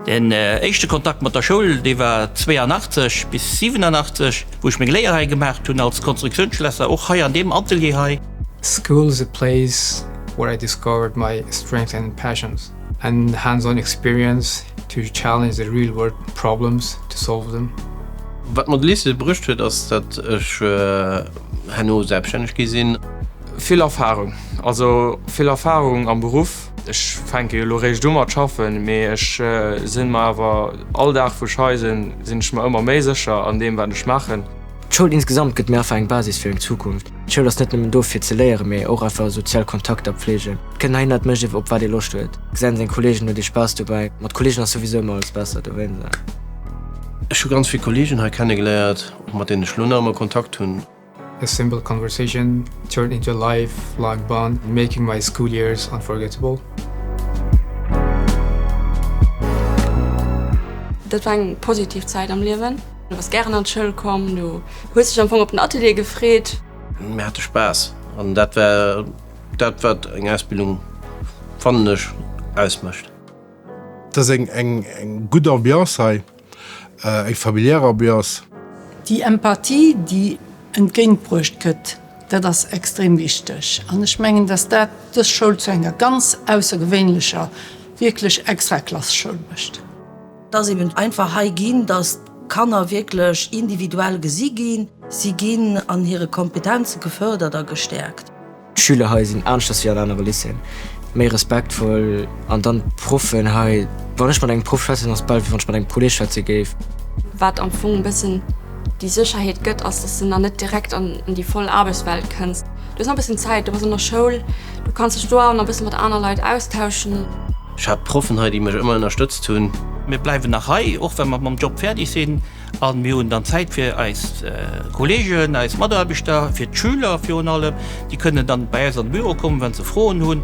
Den éischte Kontakt mat der Schoul, dee war 82 bis 87, wou ech meng Léier hei gemaacht hunn als Konstruktiounsschlässer, och hei an deem Atelier hei. School is a place where I discovered my strengths and passions and hands-on experience to challenge the real world problems to solve them. Wat mer de Lycée bruecht huet, ass datt ech herno selbststänneg gi sinn. Vill Erfahrung, also vill Erfahrung am Beruff. Ech fänke jo elo réischt u mat schaffen, mee ech sinn mer awer all Dag wou ech hei sinn, sinn ech mer ëmmer méi sécher an deem wat ech maachen. D'Schoul insgesamt gëtt mir einfach eng Basis fir eng Zukunft. D'Schoul ass net nëmmen do fir ze léieren, mee och einfach sozial Kontakter pflegen. Et kënnt heihinner, et mécht ee op wat ee Loscht huet, gesäit seng Kollegen, huet ee Spaass dobäi. Mat Kollegen ass souwisou ëmmer alles besser, dowéinst. Ech hu ganz vill Kollegen hei kennegeléiert, och mat deenen ech elo nach ëmmer Kontakt hunn. A simple conversation turned into a lifelong bond, making my school years unforgettable. Dat war eng positiv Zäit am Liewen. Du bass gären an d'Schoul komm, du hues dech am Fong op den Atelier gefreet. Mir hate Spaass an dat war dat, wat eng Ausbildung, fannen ech, ausmécht. Et ass eng gutt Ambiance hei, eng familiär Ambiance. Déi Empathie, déi entgéintbruecht gëtt, dat ass extrem wichteg. An ech mengen, dass dat dës Schoul zu enger ganz aussergewéinlecher, wierklech Extraklass-Schoul mécht. Et ass eben einfach hei ginn, dass d'Kanner wierklech individuell gesi ginn. Si ginn an hire Kompetenze gefërdert a gestäerkt. D'Schüler hei sinn aneschters wéi an anere Lycéeën, méi respektvoll an dann d'Proffen hei, wann ech mat engem Proff schwätzen, ass et bal wéi wann ech mat engem Kolleeg schwätze géif. Wat am Fong e bëssen déi Sécherheet gëtt, ass, dass de nach net direkt an déi voll Aarbechtswelt kënns. Du hues nach e bëssen Zäit, du bass an der Schoul, du kanns dech do awer nach e bësse mat aner Leit austauschen. Ech hat Proffen hei, déi mech ëmmer ënnerstëtzt hunn. Mir bleiwen nach hei, och wa mer mam Job fäerdeg sinn. A mir hunn dann Zäit fir eis Kolleegen, eis Mataarbechter, fir d'Schüler virun allem. Déi kënnen dann bei eis an de Büro kommen, wa se Froen hunn.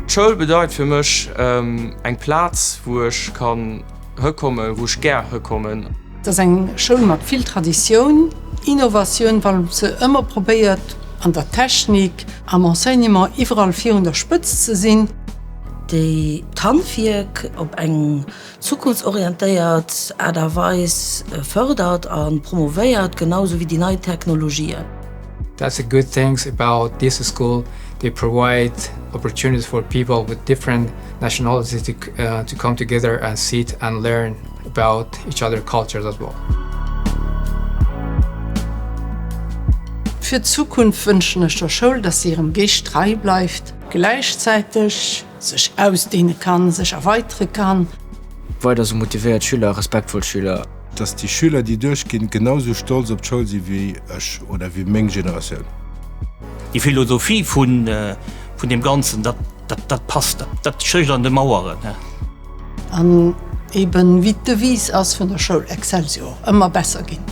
D'Schoul bedeit fir mech eng Plaz, wou ech kann hëkommen, wou ech gär hëkommen. Et ass eng Schoul mat vill Traditioun, Innovatioun, well se ëmmer probéiert an der Technik, am Enseignement, iwwerall virun der Spëtzt ze sinn. Déi d'Handwierk op eng Zukunftsorientéiert Aart a Weis fërdert a promovéiert, genau sou wéi déi nei Technologien. That's a good things about this school, they provide opportunities for people with different nationalities to to come together and sit and learn about each other cultures as well. Fir d'Zukunft wënschen ech der Schoul, dass se hirem Geescht trei bleift, gläichzäiteg Sech ausdehne kann, sech erweitere kann. Weider sou motivéiert Schüler a respektvoll Schüler. Dass déi Schüler, déi duerchginn, genau sou stolz op d'Schoul si wéi ech oder wéi meng Generatioun. Déi Philosophie vun deem Ganzen, dat passt, dat stécht an de Maueren. An eben, wéi d'Devise ass vun der Schoul, Excelsior, ëmmer besser ginn.